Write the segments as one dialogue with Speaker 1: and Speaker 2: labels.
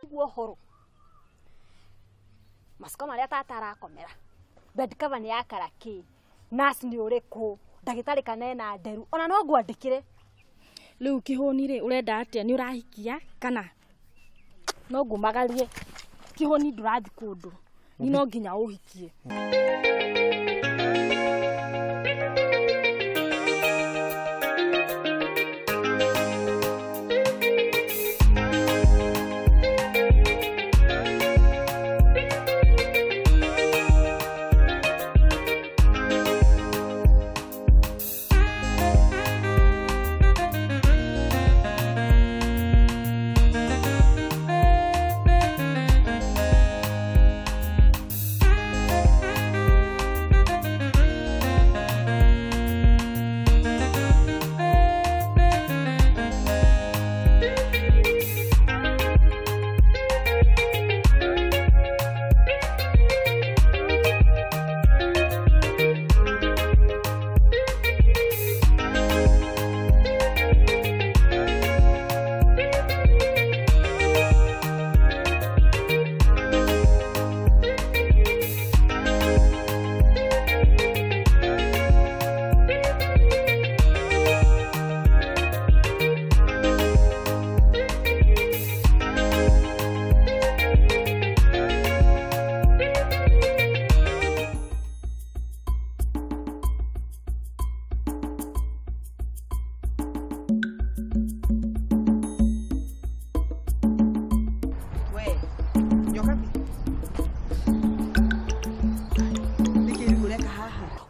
Speaker 1: Tiguo horo. Macuka maria tata arakomera. Bed cover ni yakara ki. Nurse ni uriku. Ndagĩtarĩ kana ena nderu. Ona no ngwandĩkĩre.
Speaker 2: Rĩu kĩhũni rĩ ũrenda atĩa nĩ ũrahikia kana no ngumagarie kĩhũni ndũrathi kũndũ ni no nginya ũhikie.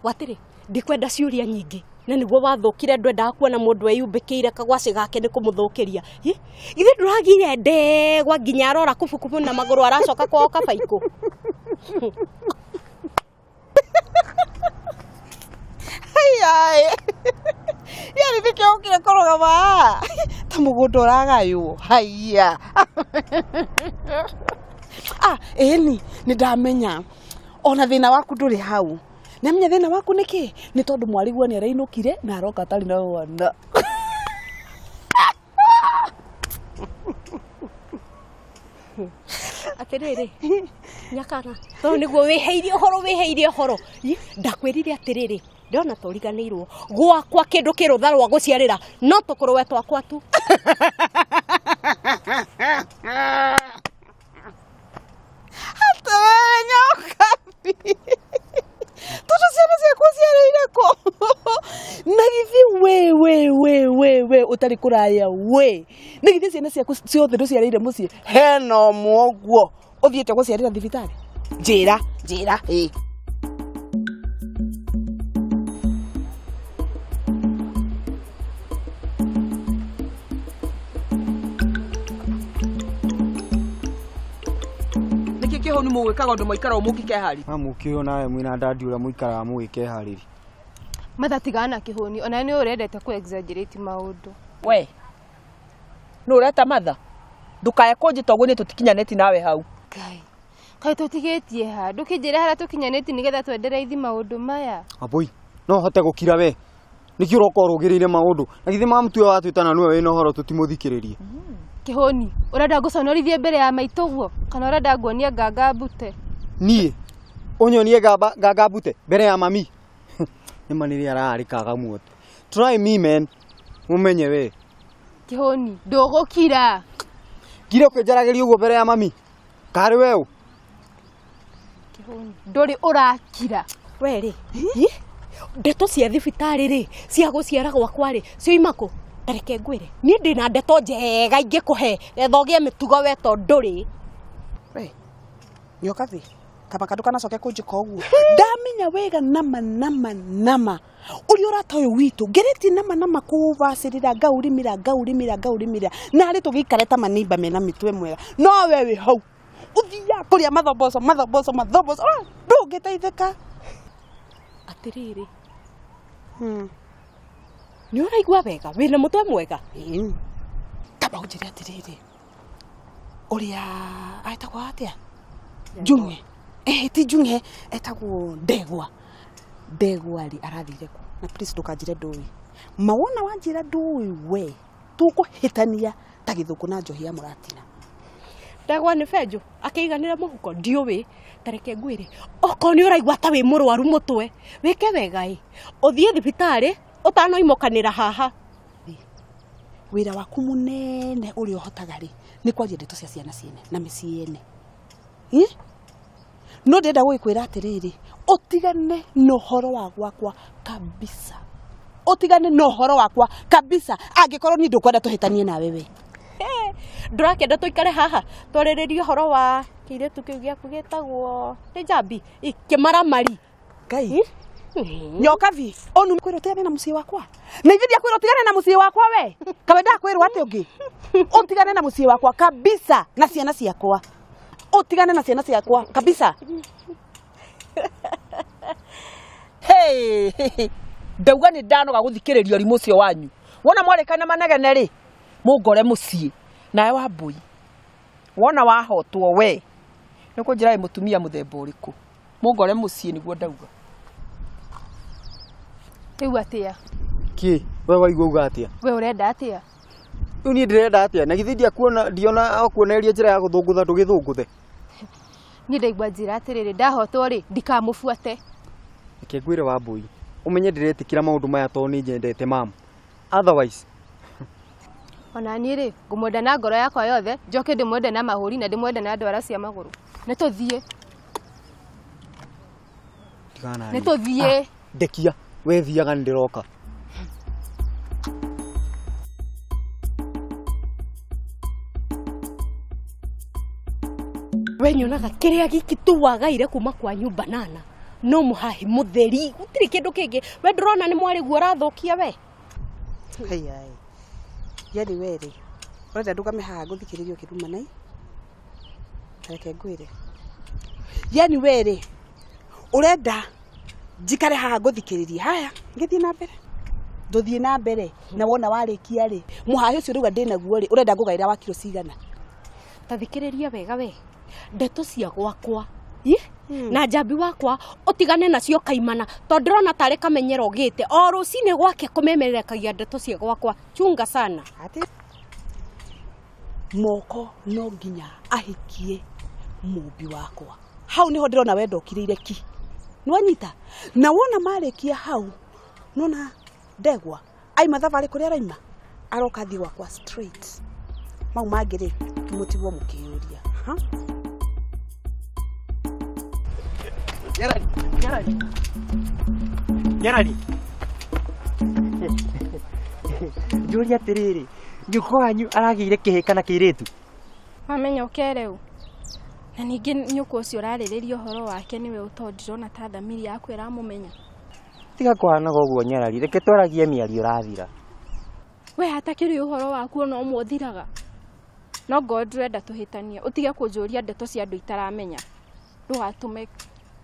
Speaker 1: Watiri ndikwenda ciuria nyingi na niguo wathukire ndwendaga kuona mundu eyumbikire kagwaci gake ni kumuthukiria. Ithe nduragire ndegwa nginya arora kubukubu na maguru aracoka kwao kabaiko.
Speaker 3: Ai yani ndikĩokire kũrũgama ta mũgũnda ũragaywo haiya. Ah, ĩni nĩ ndamenya ona thĩna waku ndũrĩ hau. Namenya thĩna waku nĩkĩ? Nĩ tondũ mwariguo nĩ arainũkire na aroka atarĩ na mwana.
Speaker 1: Atĩrĩrĩ nyakana tondũ nĩguo wĩheirie ũhoro wĩheirie ũhoro. Ndakwĩrire atĩrĩrĩ ndona tũriganĩirwo gwakwa kĩndũ kĩrũtha rwa gũciarĩra no tũkũrũwe twakwa tu.
Speaker 3: Atĩrĩrĩ nyokabi tondũ ciana ciakwa ciarĩire kũ? Na githĩ we we we we we ũtarĩ kũraya we na githĩ ciana ciaku ciothe ndũciarĩire mũciĩ hena ũmwe ũguo ũthiĩte gũciarĩra thibitarĩ? Njĩra njĩra ĩ.
Speaker 4: Nĩkĩ kĩhũni mũgwĩkaga ũndũ mũikara mũngĩkeharĩria?
Speaker 5: Mamũkĩo nawe mwĩna dadi ũrĩa mũikaraga mũgĩkeharĩria.
Speaker 6: Matha tigana kĩhũni ona nĩ ũrendete ku exaggerate maũndũ.
Speaker 4: We nũ ũreta Matha? Ndũkae kũnjĩta ũguo nĩ tũtikinyanĩti nawe hau.
Speaker 6: Ngai kaĩ tũtigĩtie ha ndũkĩnjĩre harĩa tũkinyanĩti nĩgetha twendereithi maũndũ maya.
Speaker 5: Aboi no hote gũkira we nĩkĩ ũroka ũrũgĩrĩire maũndũ na githĩ mamũtue watwĩtana nĩwe wĩna ũhoro tũtimũthikĩrĩrie.
Speaker 6: Kĩhũni ũrenda ngũconorithie mbere ya maitũ ũguo kana ũrenda nguonie nganga mbute?
Speaker 5: Niĩ ũnyonie nganga mbute mbere ya mami? Nĩ ma nĩrĩa ararĩkaga muoto. Try me man mũmenye we.
Speaker 6: Kĩhũni ndũgũkira.
Speaker 5: Ngire ũkĩnjaragĩria ũguo mbere ya mami karĩ we ũ?
Speaker 6: Kĩhũni ndũrĩ ũrakira.
Speaker 1: We rĩ ndeto cia thibitarĩ rĩ cia gũciara gwakwa rĩ cioima kũ? Reke ngwĩre niĩ ndĩna ndeto njega ingĩkũhe getha ũgĩe mĩtugo we to ndũrĩ.
Speaker 3: We nyokathi kaba ndũkanacoke kũnjĩka ũguo. Ndamenya wega nama nama nama ũrĩa ũrata ũyũ witũ ngeretie nama nama kũũbacĩrĩra ngaũrĩmĩra ngaũrĩmĩra ngaũrĩmĩra narĩ tũgĩikare ta manimba mena mĩtwe mwega no we wĩ hau ũthiaga kũrĩa mathomboco mathomboco mathomboco ndũngĩteithĩka.
Speaker 1: Atĩrĩrĩ nĩ ũraigua wega wĩna mũtwe mwega?
Speaker 3: Tamba ũnjĩre atĩrĩrĩ ũrĩa etagwo atĩa? Njung'e. Ti Njung'e etagwo Ndegwa. Ndegwa rĩ arathire kũ? Na please ndũkanjĩre ndũĩ. Mawona wanjĩra ndũĩ we tũkũhĩtania ta gĩthũkũ na njohi ya mũratina.
Speaker 1: Ndegwa nĩ benjũ akĩiganĩra mũhuko ndiũĩ. Tareke ngwĩre okorwo nĩ ũraigua ta wĩ mũrwaru mũtwe wĩke wega ĩ ũthiĩ thibitarĩ ũtanoimokanĩra haha.
Speaker 3: Wĩra waku mũnene ũrĩa ũhotaga rĩ nĩ kwaria ndeto cia ciana ciene na mĩciĩ yene. No ndĩrenda gũgĩkwĩra atĩrĩrĩ, ũtigane na ũhoro wa gwakwa kabisa. Ũtigane na ũhoro wakwa kabisa angĩkorwo niĩ ndũkwenda tũhĩtanie nawe we.
Speaker 1: Ndũrakĩenda tũikare haha twarĩrĩrie ũhoro wa kĩirĩtu kĩu gĩaku gĩtagwo nĩ Njambi kĩmaramari.
Speaker 3: Ngai Nyokabi onu kwĩrwo ũtigane na mũciĩ wakwa. Na ithuĩ ndiakwĩrwo ũtigane na mũciĩ wakwa we. Kawe ndakwĩrwo atĩ ũngĩ. Ũtigane na mũciĩ wakwa kabisa na ciana ciakwa. Ũtigane na ciana ciakwa kabisa.
Speaker 4: Hey, ndauga nĩ ndanoga gũthikĩrĩria ũrimũ ũcio wanyu. Wona mwarĩkana manegene rĩ, mũngore mũciĩ. Nawe Wambui, wona wahotwo we, nĩ ũkũnjĩra wĩ mũtumia mũthemba ũrĩkũ. Mũngore mũciĩ nĩguo ndauga.
Speaker 6: Rĩu atĩa?
Speaker 5: Kĩ? We waigua uga atĩa?
Speaker 6: We ũrenda atĩa?
Speaker 5: Rĩu niĩ ndĩrenda atĩa? Na githĩ ndiakuona ndiona okuonereria njĩra ya gũthũngũtha ndũgĩthũngũthe.
Speaker 6: Niĩ ndaigua njĩra atĩrĩrĩ, ndahotwo rĩ, ndikamũbuate.
Speaker 5: Reke ngwĩre Wambui, ũmenye ndĩretĩkĩra maũndũ maya tondũ nĩ nyendete mamu. Otherwise
Speaker 6: ona niĩ rĩ, ngũmwenda na ngoro yakwa yothe, njoke ndĩmwende na mahũri na ndĩmwende na ndwara cia magũrũ. Nĩ tũthiĩ. Nĩ tũthiĩ.
Speaker 5: Ndekia, we thiaga nĩ ndĩroka.
Speaker 1: We nyonaga kĩrĩa gĩki tu wagaire kuma kwa nyumba nana no mũhahi mũtheri gũtirĩ kĩndũ kĩngĩ. We ndũrona nĩ mwarĩguo ũrathũkia we.
Speaker 3: Haiya. Yani we rĩ, ũrenda ndũgame haha ngũthikĩrĩrie ũkĩruma nai? Reke ngwĩre. Yani we rĩ, ũrenda njikare haha ngũthikĩrĩrie. Haya, ngĩthiĩ na mbere. Ndũthiĩ na mbere na wona warĩkia rĩ, mũhahi ũcio rĩu ndĩnaguo rĩ, ũrenda ngũgaĩra wa kiro cigana?
Speaker 1: Ta thikĩrĩria wega we. Ndeto cia gwakwa na Njambi wakwa ũtigane nacio kaimana tondũ ndĩrona tarĩ kamenyero ũgĩte o rũcinĩ gwake kũmemerekagia ndeto cia gwakwa. Chunga sana.
Speaker 3: Atĩ moko no nginya ahikie mũmbi wakwa. Hau niho ndĩrona wendo ũkirĩire ki. Nĩwanyita? Na wona marĩkia hau, nona ndegwa aima thabarĩ kũrĩa araima aroka thiĩ gwakwa straight. Mau mangĩ rĩ, mũtigwo mũkĩyũria. Ha?
Speaker 5: Nyarari, nyarari. Nyarari. Njũria atĩrĩrĩ, nyũkwa wanyu aragĩire kĩhĩ kana kĩirĩtu?
Speaker 2: Wamenya ũke rĩu. Na ningĩ nyũkwa ũcio ũrarĩrĩria ũhoro wake nĩwe ũtondũ ndĩrona ta thamiri yaku ĩramũmenya.
Speaker 7: Tiga kũhanaga ũguo Nyarari, reke twaragie mĩario ĩrathira.
Speaker 2: We hatakĩrĩ ũhoro waku ona ũmwe ũthiraga. No ngorwo ndĩrenda tũhĩtanie, ũtige kũnjũria ndeto cia andũ itaramenya. Ndũgatũme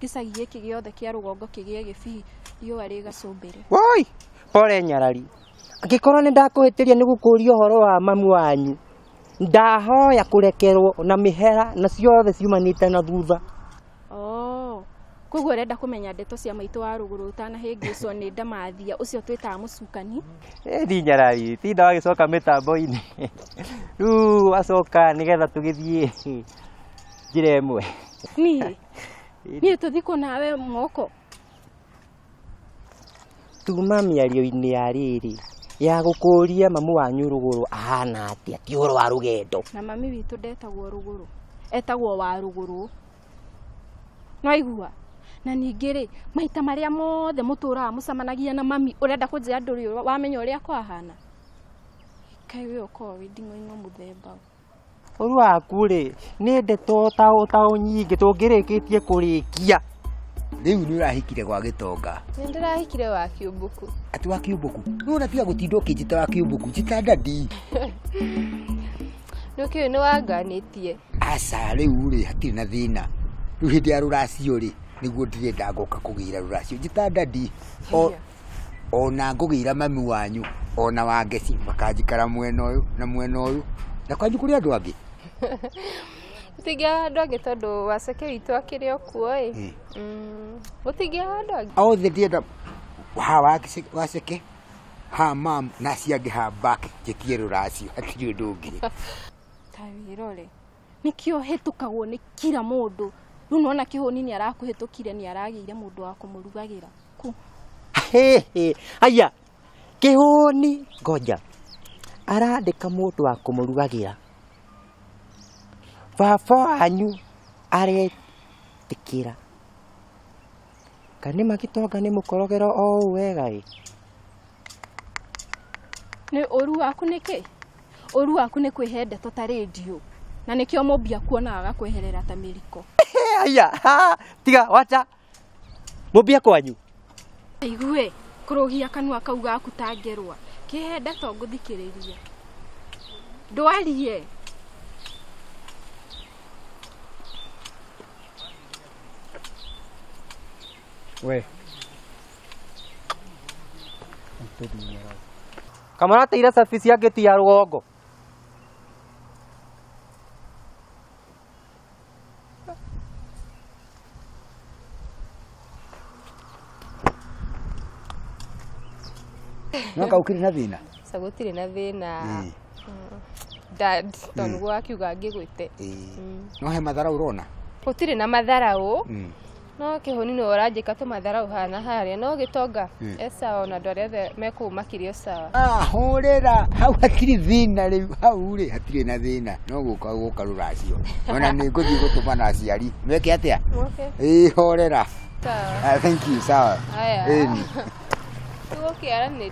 Speaker 2: gĩcagi gĩkĩ gĩothe kĩa rũgongo kĩgĩe gĩbii riũa rĩgacũmbĩre.
Speaker 7: Woi, pole Nyarari. Angĩkorwo nĩ ndakũhĩtĩria nĩ gũkũria ũhoro wa mamu wanyu, ndahoya kũrekerwo na mĩhera na ciothe ciumanĩte na thutha.
Speaker 2: Oh, koguo ũrenda kũmenya ndeto cia maitũ wa rũgũrũ ũtanahĩngĩcwo nĩ ndamathia ũcio twĩtaga mũcukani.
Speaker 7: Ĩni Nyarari, tinda wagĩcoka mĩtambo-inĩ. Rĩu acoka nĩgetha tũgĩthiĩ njĩra ĩmwe.
Speaker 2: Niĩ niĩ tũthiĩ kũ nawe moko?
Speaker 7: Tuma mĩario-inĩ ya rĩrĩ ya gũkũria mamu wanyu rũgũrũ ahana atĩa, ti ũhoro wa rũgendo.
Speaker 2: Na mami witũ ndetagwo rũgũrũ, etagwo wa rũgũrũ. Nĩwaigua? Na ningĩ rĩ, maita marĩa mothe mũtũraga mũcemanagia na mami, ũrenda kũnjĩra ndũrĩ wamenya ũrĩa kwahana? Kaĩ we ũkoragwo wĩ nding'oing'o mũthemba ũ.
Speaker 7: Ũru waku rĩ, nĩ ndeto ta nyingĩ tũngĩrĩkĩtie kũrĩkia.
Speaker 8: Rĩu nĩ ũrahikire gwa gĩtonga.
Speaker 6: Nĩ ndĩrahikire wa kĩũmbũku.
Speaker 8: Atĩ wa kĩũmbũku? Nĩ tiga gũtinda ũkĩnjĩta wa kĩũmbũku, njĩta ndadi.
Speaker 6: Nĩũkĩũĩ nĩ wanganĩtie.
Speaker 8: Aca rĩu rĩ, hatirĩ na thĩna. Rĩu hĩndĩ ya rũracio rĩ, nĩguo ndĩrenda ngoka kũgĩra rũracio. Njĩta ndadi. Ona ngũgĩra mami wanyu, ona wa Ngeci makanjikara mwena ũyũ na mwena ũyũ. Na kwanyu kũrĩ andũ angĩ?
Speaker 6: Gũtingĩaga andũ angĩ tondũ waceke witũ akĩrĩ o kuo ĩ. Gũtingĩaga andũ angĩ.
Speaker 8: Othe ndĩrenda ha waceke, ha mam na acio angĩ ha back njĩtie rũracio, hatirĩ ũndũ ũngĩ.
Speaker 2: Ta wĩrore. Nĩkĩo hĩtũkagwo nĩ kira mũndũ. Rĩu nĩwona Kĩhũni nĩ arakũhĩtũkire nĩ aragĩire mũndũ wa kũmũrugagĩra. Kũ?
Speaker 7: Aya Kĩhũni ngoja arandĩka mũndũ wa kũmũrugagĩra. Baba wanyu aretĩkĩra. Kana nĩ magĩtonga nĩ mũkorogero o ũũ wega ĩ.
Speaker 2: Nĩ ũru waku nĩkĩ? Ũru waku nĩ kwĩhe ndeto ta rĩndiũ. Na nĩkĩo mũmbi akuonaga agakweherera ta mĩriko.
Speaker 7: Aya, tiga wacha. Mũmbia kwanyu.
Speaker 2: Igue, kũrũgia kanua kau gaku ta ngerwa. Kĩhe ndeto ngũthikĩrĩria. Ndwarie.
Speaker 5: We.
Speaker 7: Kamarateire service ya gĩti ya rũgongo.
Speaker 8: No ka ukiri na thina?
Speaker 6: Ca gũtirĩ na thĩna. Dad, to nĩguo akiuga ngĩgwĩte.
Speaker 8: No he matharau ũrona?
Speaker 6: Gũtirĩ na matharau. No Kĩhũni nĩwe ũranjĩka tũmatharau hana harĩa no Gĩtonga e sawa ona andũ arĩa othe me kũu makĩrĩ o sawa.
Speaker 8: Ah, hũrĩra hau hatirĩ thĩna rĩu hau rĩ hatirĩ na thĩna no gũka gũka rũracio ona nĩ ngũthiĩ gũtũma na aciari meke atĩa? Ĩĩ horera.
Speaker 6: Sawa.
Speaker 8: Thank you, sawa.
Speaker 6: Haya.
Speaker 8: Ĩni.
Speaker 6: Tũgũkĩaranĩria.